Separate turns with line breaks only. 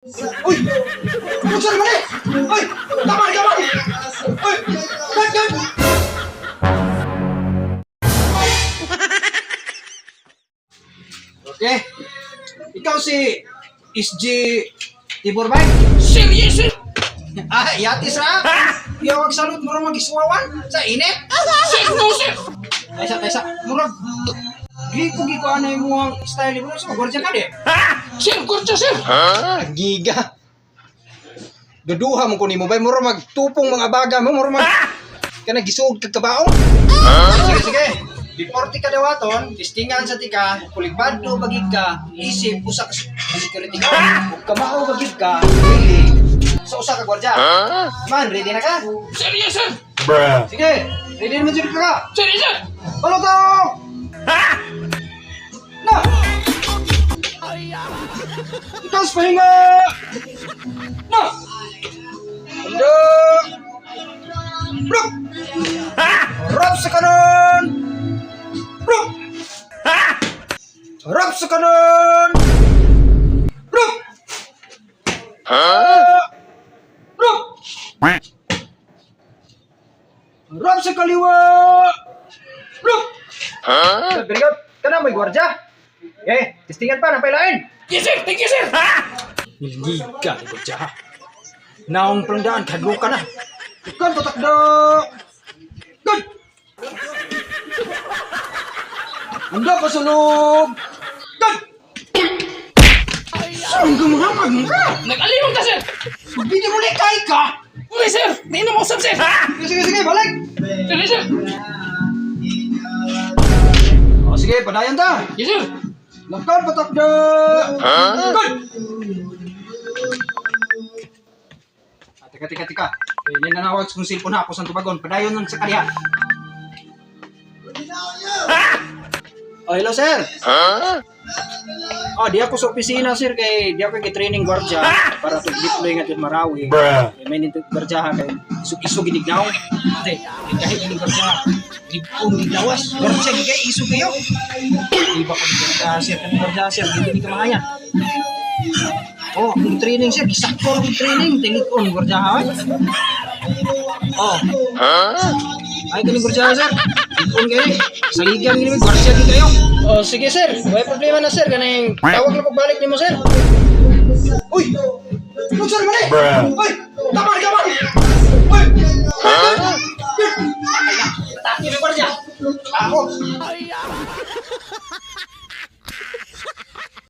Uy! Unsa naman eh? Uy! Tama, tama! Uy! Good, good! Okay. Ikaw si SG Tibor Bay?
Sir, yes, sir.
Ah, yatis ra? Iyawag salud murag magiswawan sa init.
Sir, no, sir.
Taysa, taysa. Murag Gripo gi ko ano yung muang style mo sa gwardiya ka di.
Sir, gwardiya, sir.
Giga. Duduha mo ko nimo bay murag magtupong mga baga mo murag mag kana gisuog kag kabaong. Sige, sige. Before ti ka dawaton, tistingan sa tika, kuligbado bagig ka, isip usa ka security guard. Ug kamao bagig ka, dili sa usa ka gwardiya. Man, ready na ka?
Sir, yes, sir.
Sige, ready naman jud ka.
Sir, yes, sir.
Balotong! Na! Itaas pahinga! Na! Handa! Blok! Harap sa kanan! Blok! Harap sa kanan! Blok! Blok! Harap sa kaliwa! Blok! Very good. Kana may gwardiya. Eh, testingan pa ng pailain.
Yes, sir. Thank you, sir.
Nilgiga ni gwardiya. Naong palangdaan, kadlo ka na. Kan patakda. Good. Handa ka sulog. Good. Saan ka mga ka?
Nag-alimang ka, sir.
Hindi mo likay ka.
Uy, sir. Nainom mo usap, sir.
Sige, sige, sige, balik.
Sir, yes, sir.
O, sige, padayon ta.
Yes, sir.
Lakad patakda. Good. Ah, teka, teka, teka. Eh, ninanawag sa kong cellphone ha, ako sa tubagon. Padayon nun sa kaliha. Oh, hello, sir. Oh, di ako sa opisina, sir, kay di ako kay training gwardiya para to deploy nga to Marawi. Eh, may nito gwardiya kay isog isog ginignaw. Ate, kahit ini gwardiya, ligpong giglawas. Gwardiya gid kay isog kayo. Di ba ko gwardiya, sir, kani gwardiya, sir, dili ni kamaya. Oh, akong training, sir, gisakto akong training, tingit on gwardiya ha. Oh. Ay, kaning gwardiya, sir. Ligpon kayo. Saligan gini gwardiya gid kayo. Oh, sige, sir. Way problema na, sir, kaning tawag na pagbalik nimo, sir. Uy! Unsa naman eh? Uy! Tama, tama! Uy! Ay na! Atake ng gwardiya! Ako!